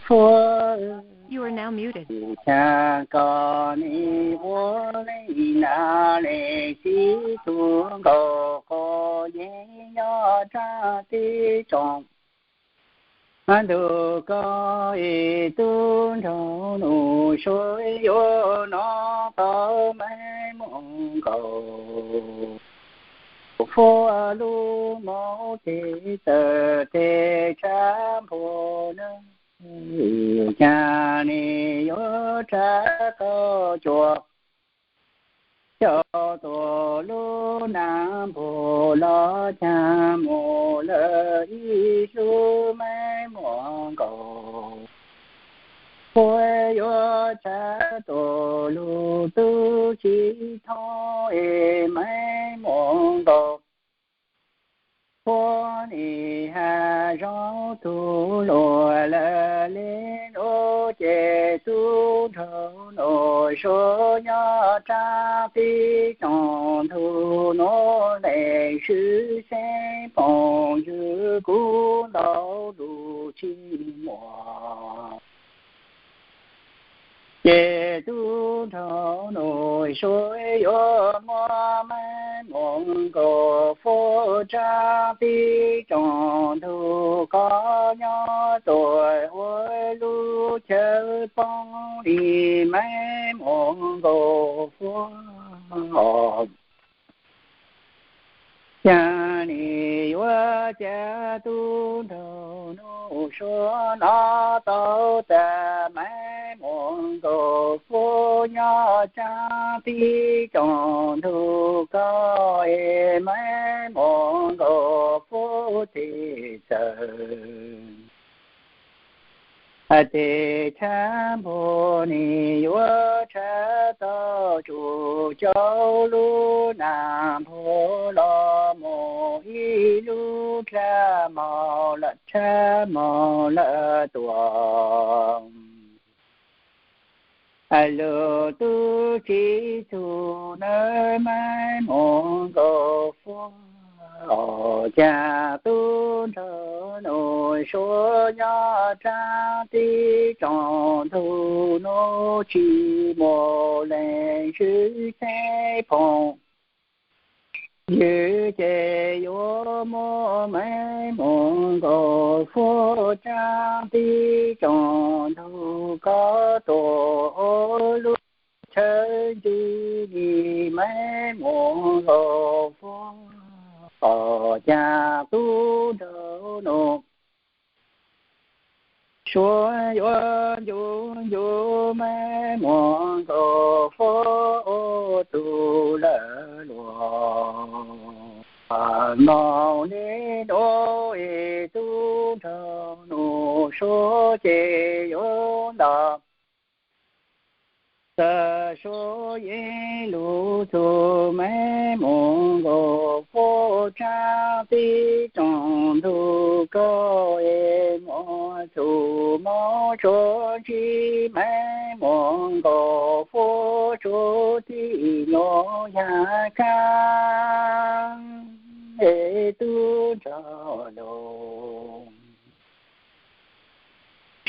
Fuab, cas koj nim ua li na, leej txiv tub nraug quav yeeb nyob rab teb tsoom ntug ko, es tub nraug Nuj Suav yuav noj tau Maiv Muam Nkaus Fuab lub mov ces txawm tes tshav npua na, cas nim yuav tshav tau cuag cov tuam lub nag npua los cas mus lawm ib lub Maiv Muam Nkaus Fuab yuav tshav tuam lub tub tsis thoob es Maiv Muam Nkaus Fuab nim has zoo tus luag lawm li lub ces tub nraug Nuj Suav nyob rab teb tsoom ntug nuav leej swb xeeb phooj ywg kuv ntau lug tsis muaj. Ces tub nraug Nuj Suav yuav muab Maiv Muam Nkaus Fuab rab teb tsoom ntug ko nyob tuaj ua lub chaw poob li Maiv Muam Nkaus Fuab. Cas nim yuav cia tub nraug Nuj Suav noj tau tas Maiv Muam Nkaus Fuab nyob rab teb tsoom ntug ko es Maiv Muam Nkaus Fuab tes txawm tes tshav npua nim yuav tshav tau cuag cov lub nag npua los mus ib lub tshav mog lawm tshav mog lawm tuaj. Lug tub tsis txug nawb Maiv Muam Nkaus Fuab, cas tub nraug Nuj Suav nyob rab teb tsoom ntug nuav tsis muaj leej swb xeeb phooj ywg ces yuav muab Maiv Muam Nkaus Fuab rab teb tsoom ntug ko tuaj ua lub chaw ntsib li Maiv Muam Nkaus Fuab, cas tub nraug Nuj Suav yuav ncu ncu Maiv Muam Nkaus Fuab ua tug lawm luag. Noog li nuav es tub nraug Nuj Suav ces yuav ntaus txawm suav yeeb lug txug Maiv Muam Nkaus Fuab rab teb tsoom ntug ko es muab txug mob tsuav ntsib Maiv Muam Nkaus Fuab tsuav tib nyuag yag kab es tub nraug Nuj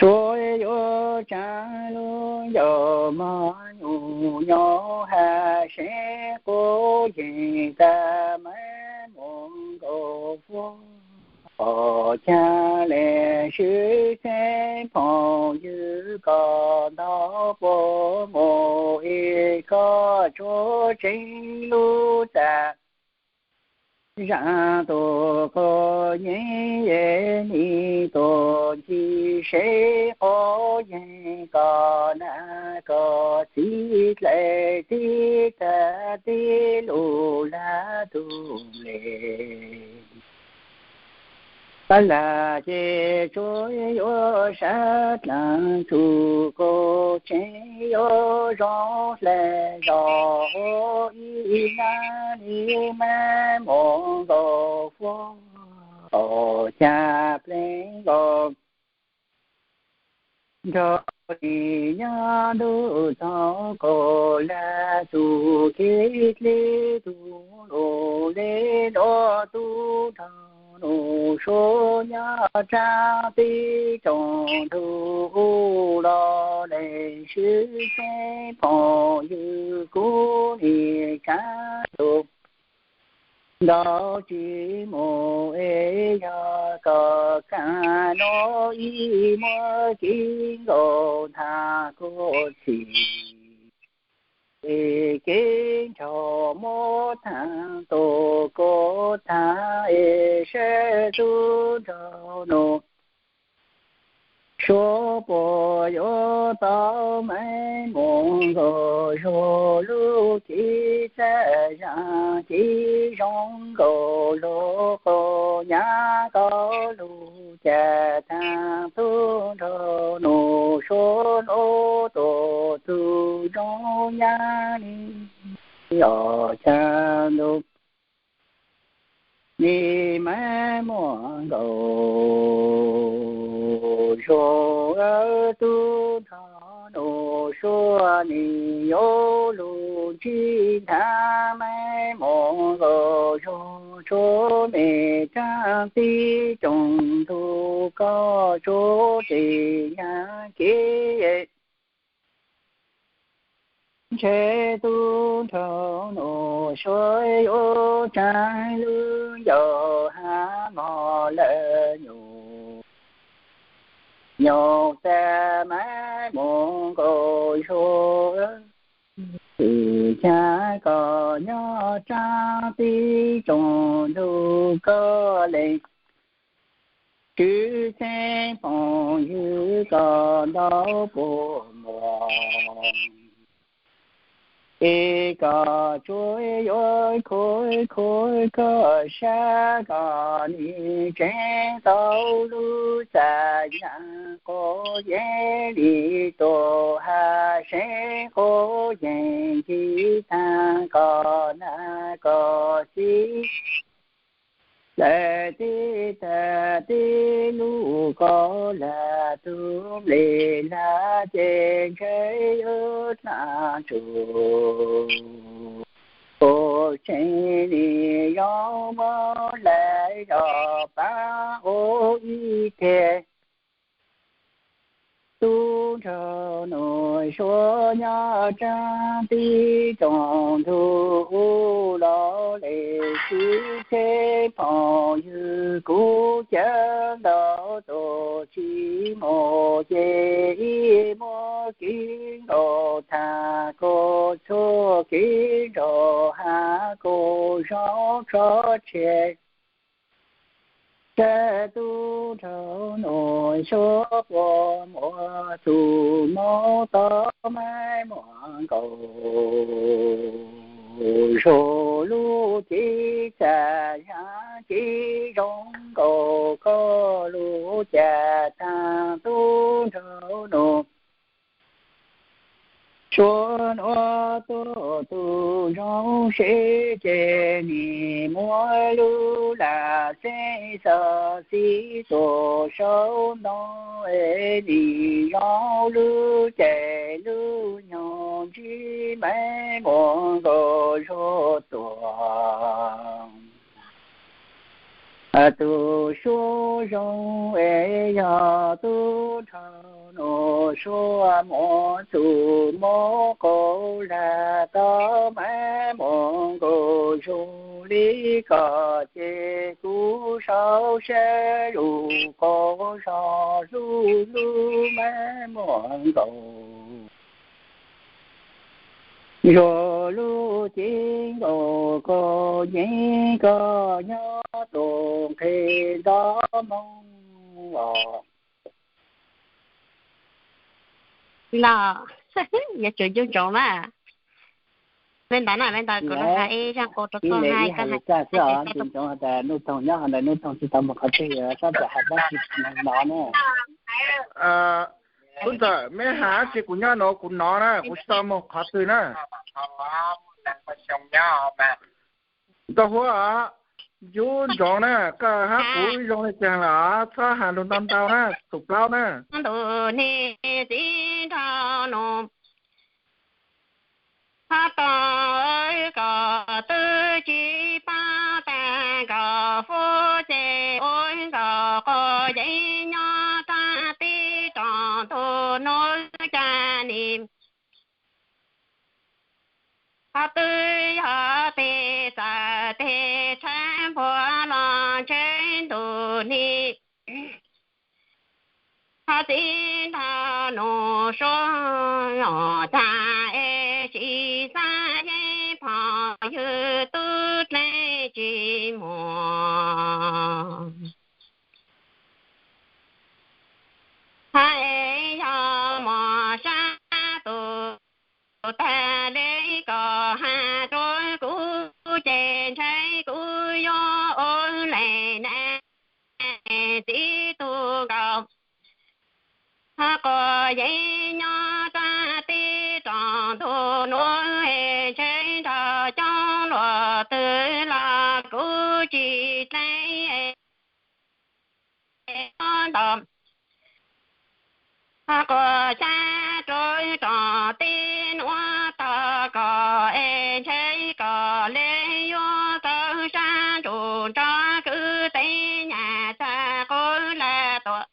Suav yuav tsaa lub ncauj mog nyuj nyob hab seb quav yeeb tas Maiv Muam Nkaus Fuab, cas leej swb xeeb phooj ywg koj ntau puas muaj es koj tsuas tseeb lub txaj zag tuaj quav yeeb es nim tuaj ncig seb quav yeeb koj na koj txiv dlaim teb tag teb lug lawm tug le. Tab lam ces tsuas yuav sab dlaag txug kuv tseeb yuav zoo hlais zog ua ib nab li Maiv Muam Nkaus Fuab, cas pleev nkaus nrog li nyob ntuj txog kuv lawm tug kev dle tug lug le luag tub nraug nus suav nyob tsaab tib tsoom ntug ub los leej swb txheeb phooj ywg kuv nim tsaab lug ntaus tsis mus es yog koj kaaj nuav ib muab kev nkaus thaam kuv txhim, kev nrug muab thaam tus kuv thaam es saib tub nraug nus suav puas yuav tau maiv mus nkaus zug lub kev txhaj zag kev zoo nkaus lug quas nyab kuv lug caag thaam tub nraug nus suav nuav tuaj tug zoo nyab li os caag ntuj. Nim maiv muaj nkaus zug tub nraug nus suav nim yuav lug ntsib nthav maiv muaj nkaus zug tshuav mej tsaab tib tsoom ntug koj tshuav tes nyag kev ntshe tub nraug nus suav yuav tsaab lub ncauj hab mog lawm nyuj, nyuj txag maiv mus nkaus zug, xwm chav koj nyob tsaab tib tsoom ntug koj leej swb txheeb phooj ywg koj ntau puas muaj. Es koj tsuas yuav khuv khuv koj sab koj nim tseev tau lub txaj yaam quas yeej li tuaj hab seev quas yeej ncig taag koj nag koj xib lawm tib tag tib lub koj lag tug nplej lag ces ntshe yuav tag tsug. Puas tseeb li zoo muab lawm zog paab ua ib teg. Tub nraug nus suav nyob tsaab tib tsoom ntug ub los leej swb txheeb phooj ywg kuv cav ntau tuaj tsis mus ces ib muab kev nkaus thaam kuv txhua kev nraug hab kuv zoo tso tseg. Saib tub nraug nus suav puas muaj txuj moov tau maiv muaj nkaus zug lub cev txaj yaam cev zoo nkaus koj lub cav taag tub nraug nus suav nuav tuaj tug zoo seb ces nim muab lub lag xeeb xov xib tuaj saub ntoo es nim zoo lub caij lub nyoog ntsib maiv muaj nkaus zug tuaj. Tug suav zoo es yog tub nraug nus suav muaj txuj moov quas lag tau maiv muaj nkaus zug li koj ces kuv saib saib lub quas zog lub lub maiv muaj nkaus zug lub cev nkaus koj yeej koj nyob tuaj nqhes nto moog os. Los, yuav tsum nco ntsoov mas. Le ntawd na, le ntawd kuv los has ib zaj qau rau koj hais, koj hais txaj xwb os, nco ntsoov has tas Nuj Toog nyob hov ntawd, Nuj Toog tsis tau mus qhov twg, sab tawm has dab tsi hnov na. Tub ntxawm, meb has dab tsi kuv nyob no kuv hnov na, kuv tsis tau mus qhov twg na. Nkauj Huab, nco ntsoov na, koj hab kuv zoo le caag los txhob has lug ntau ntau na, tus plaub na. Ntuj niag txiv nraug nus, hab tau koj twb tsis paab taag koj fuab ces hnub ca nim, ho twb yog tes txawm tes tshab npua los ntshe ntuj nim. Ho txiv nraug Nus Suav, cas es tsis xav yeej phooj ywg tub dleej tsis muaj. Ho es yog Mos Sab tus tag li ko has rau kuv ces ntshe kuv yuav ua leej nam txiv tub nkaus. Ho quas yeej nyob rau teb rau ntuj nuav es ntshe nrog coob luaj twg los kuv tsis dleej ntau. Ho quas xyab rau rau teb nuav tog koj es ntshe koj le yuav tau sab ntsug nrog kwv tij nyab txag quav laj tuaj.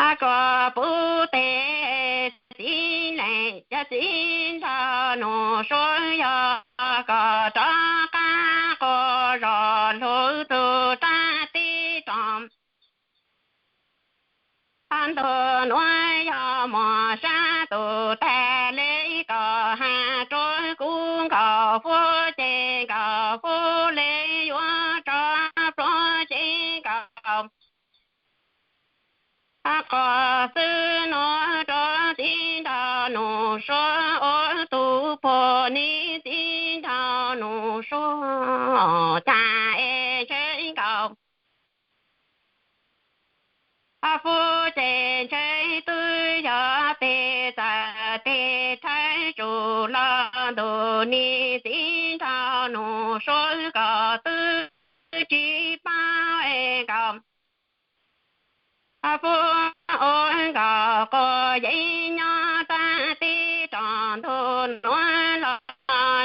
Ho koj puv teg txiv leej yog txiv nraug Nus Suav, yog koj rov qab quas zog lug txug rau teb rau ntuj nuav, yog Mos Sab tus tag li ko has rau kuv nkaus, fuab ces nkaus, fuab le yuav rov pluag ces nkaus. Ho quas xwb nuav rau txiv nraug Nus Suav, ua tus puag nim txiv nraug Nus Suav, cas es ntshe nkaus. Ho fuab ces ntshe twb yog tes txawm tes tshab tsuj los ntuj nim, txiv nraug Nus Suav, koj twb tsis paub es nkaus. Ho fuab ua nkaus quas yeej nyob rau teb rau ntuj nuav los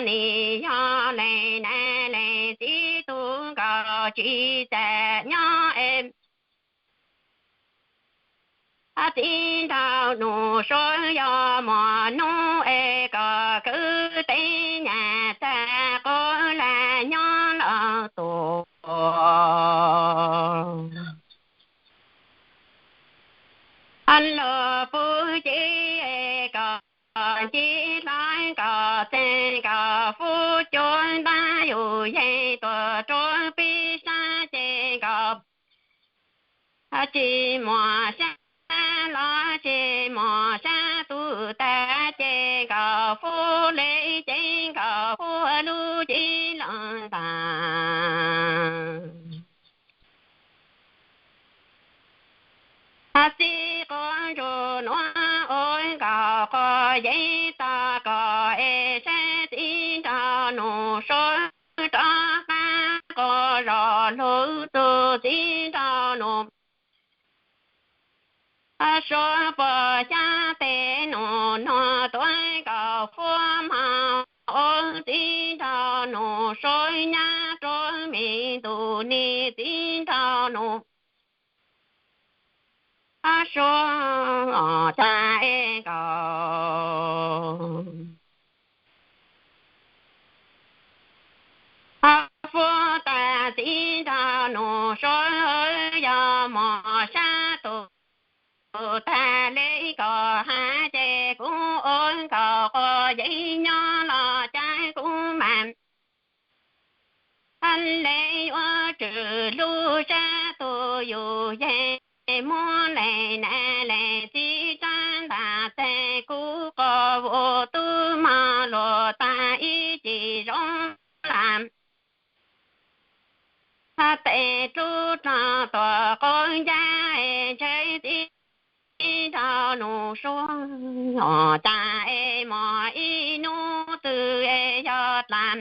nim, yog leej nam leej txiv tub nkaus tsis txawj nyob es. Txiv nraug Nus Suav, yog muaj nub es koj kwv tij nyab txag quav laj nyob los tuaj. Lug puv ces koj ncig hlais, koj txeeg, koj fuab cuag ntab yug yeeg tuaj rau peb sab ces nkaus. Tsis muaj sab los tsis muaj sab tug tag ces nkaus, fuab le ces nkaus, fuab lug ces lug ntag. Txiv quav ntsug nuav ua nkaus quas yeej tog koj es saib txiv nraug Nus Suav rov qab quas zog lug txug txiv nraug Nus Suav puag xyab teb nus nuav tuaj, nkaus fuab mog ua txiv nraug Nus Suav nyab rau me ntuj nim, txiv nraug Nus Suav, cas es nkaus. Ho fuab tas txiv nraug Nus Suav, yog Mos Sab tus tag li koj has ces kuv ua nkaus quas yeej nyob los cas kuv mam le yuav tswm lub sab tug yug yeeg, muab leej nam leej txiv tsa ntaag txag kuv quas vus tub mog luag tas ib cim zoo lam. Tes dlub dlog tuam quav ncaj es ntshe txiv nraug Nus Suav, yog cas es muaj ib nub twg es yog dlaag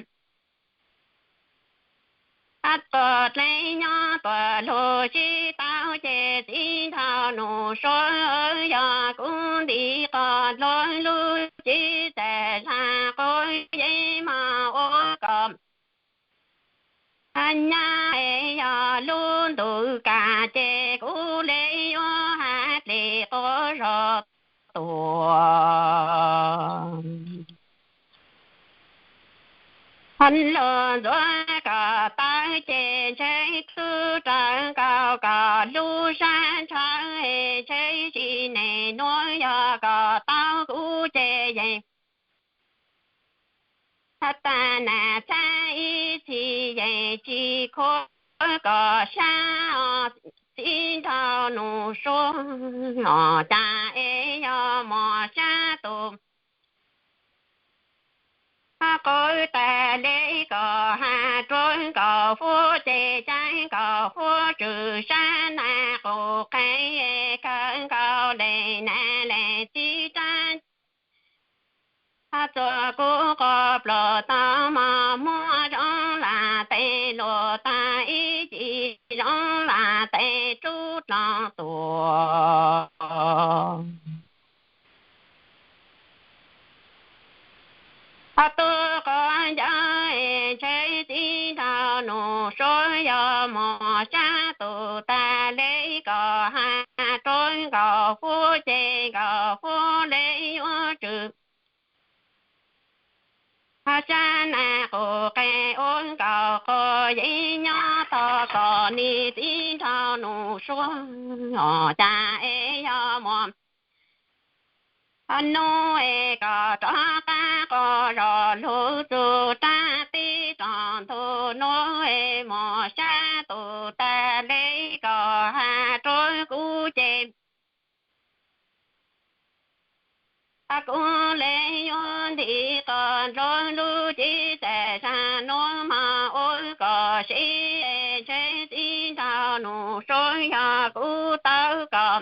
tuam dleeg nyob tuam lug sib tau ces txiv nraug Nus Suav, yog kuv nti qos dlua lub cev txag zag quas yeej mog ua koj nyab es yog lub ntuj kam ces kuv le yuav has zog tuag. Hab luag ntxuav kom tawv ces ntshe tub rawv nkaus kom lub sab ntshaw, ntshe tsis neeg nuav yog kom tau kuv ces yeej tag nas txhab ib txhis yeej tsis khuav kom sab txiv nraug nus suav os cas es yog mos sab tus qw tag le kom has ruag nkaus fuab ces cav nkaus fuab tswm sab nas qus qe kawg nkaus le nas le txiv rab txua kuv qhov plawg tau mos muab zoo lam tes luag tag ib ci zoo lam tes rub dloo tuag. Ho tub qhov ncauj es ntshe txiv nraug nus suav yog mos sab tus tag le kom has ruag nkaus fuab ces nkaus fuab le yuav tswm sab nas qus qe ua nkaus quas yeej nyob tog kom nim txiv nraug nus suav os cas es yog mos nub es kom rov qab quas zog lug txug rab teb rog ntug nub es mos sab tus tag le kom has ruag kuv ces kuv le yuav ntim qos nrog lub cev txam zag nuav mog ua kom seb ntshe txiv nraug nus suav yog kuv tawv kom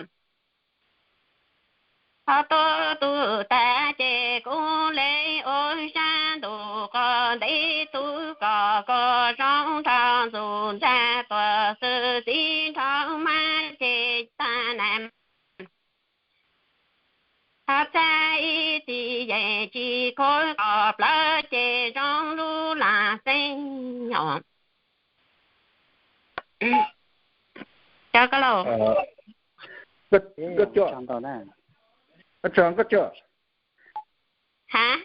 ho tuag tug tag ces kuv le ua sab ntuj qos ntev txug kom koj zoo nraug ntxug ntxag tuag xwb txiv nraug mab ces tag nas txhab ib txhis yeej tsis khuav kom plawv ces zoo lub lam xeeb os. Hav,